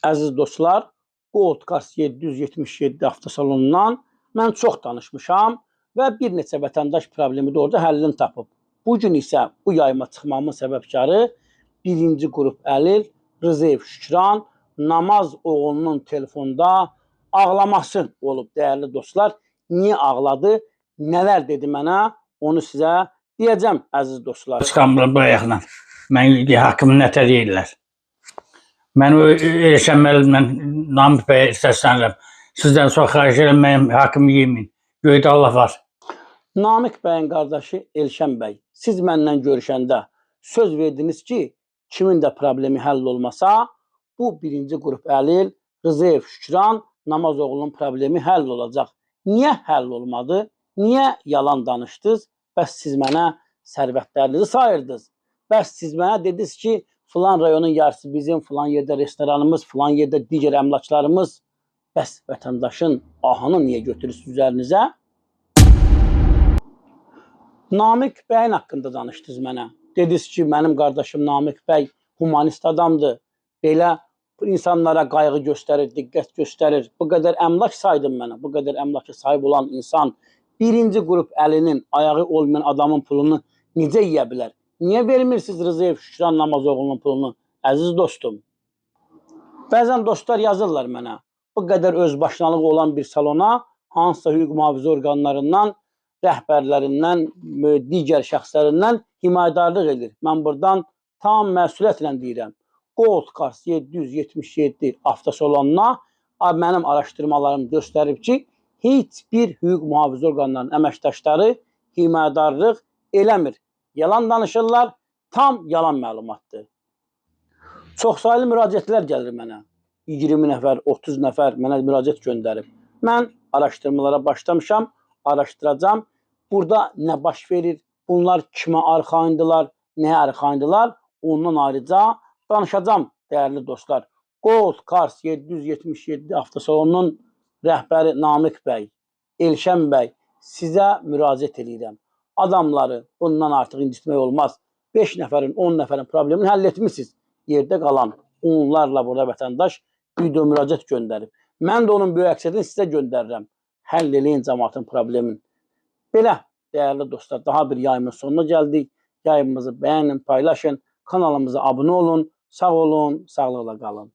Əziz dostlar, Gold Cars 777 avtosalonundan mən çox danışmışam və bir neçə vətəndaş problemi də orada həllini tapıb. Bu gün isə bu yayıma çıxmamın səbəbkarı birinci qrup əlil Rızayev Şükran Namaz oğlunun telefonda ağlaması olub, dəyərli dostlar. Niyə ağladı? Nələr dedi mənə? Onu sizə deyəcəm, əziz dostlar. Çıxamıram bu ayaqla. Mən haqqımı nətər deyirlər. Mən o Elşən müəllimlə, Namiq bəyə səslənirəm. Sizdən çox xahiş edirəm, mənim haqqımı yeməyin. Göydə Allah var. Namiq bəyin qardaşı Elşən bəy, siz məndən görüşəndə söz verdiniz ki, kimin də problemi həll olmasa, bu birinci qrup əlil Rızayev Şükran Namazoğlunun problemi həll olacaq. Niyə həll olmadı? Niyə yalan danışdınız? Bəs siz mənə sərvətlərinizi sayırdınız. Bəs siz mənə dediniz ki, filan rayonun yarısı bizim, filan yerdə restoranımız, filan yerdə digər əmlaklarımız. Bəs vətəndaşın ahını niyə götürürsünüz üzərinizə? Namiq bəyin haqqında danışdınız mənə. Dediniz ki, mənim qardaşım Namiq bəy humanist adamdır. Belə insanlara qayğı göstərir, diqqət göstərir. Bu qədər əmlak saydım mənə. Bu qədər əmlaka sahib olan insan birinci qrup əlinin ayağı olmayan adamın pulunu necə yeyə bilər? Niyə vermirsiniz Rızayev Şükran Namazoğlunun pulunu, əziz dostum? Bəzən dostlar yazırlar mənə. Bu qədər özbaşınalığı olan bir salona hansısa hüquq mühafizə orqanlarından, rəhbərlərindən, digər şəxslərindən himayədarlıq edir. Mən buradan tam məsuliyyətlə deyirəm. Gold Cars 777 avtosalonuna mənim araşdırmalarım göstərib ki, heç bir hüquq mühafizə orqanlarının əməkdaşları himayədarlıq eləmir. Yalan danışırlar, tam yalan məlumatdır. Çoxsaylı müraciətlər gəlir mənə. 20 nəfər, 30 nəfər mənə müraciət göndərib. Mən araşdırmalara başlamışam, araşdıracağam. Burada nə baş verir, bunlar kimə arxayındılar, nəyə arxayındılar, ondan ayrıca danışacağam, dəyərli dostlar. Gold Cars 777 avtosalonunun rəhbəri Namiq bəy, Elşən bəy, sizə müraciət edirəm. Adamları bundan artıq incitmək olmaz. 5 nəfərin, 10 nəfərin problemini həll etmisiniz. Yerdə qalan onlarla burada vətəndaş video müraciət göndərib. Mən də onun böyük əksəriyyətini sizə göndərirəm. Həll eləyin cəmaatın problemini. Belə, dəyərli dostlar, daha bir yayımın sonuna gəldik. Yayımımızı bəyənin, paylaşın, kanalımıza abunə olun. Sağ olun, sağlıqla qalın.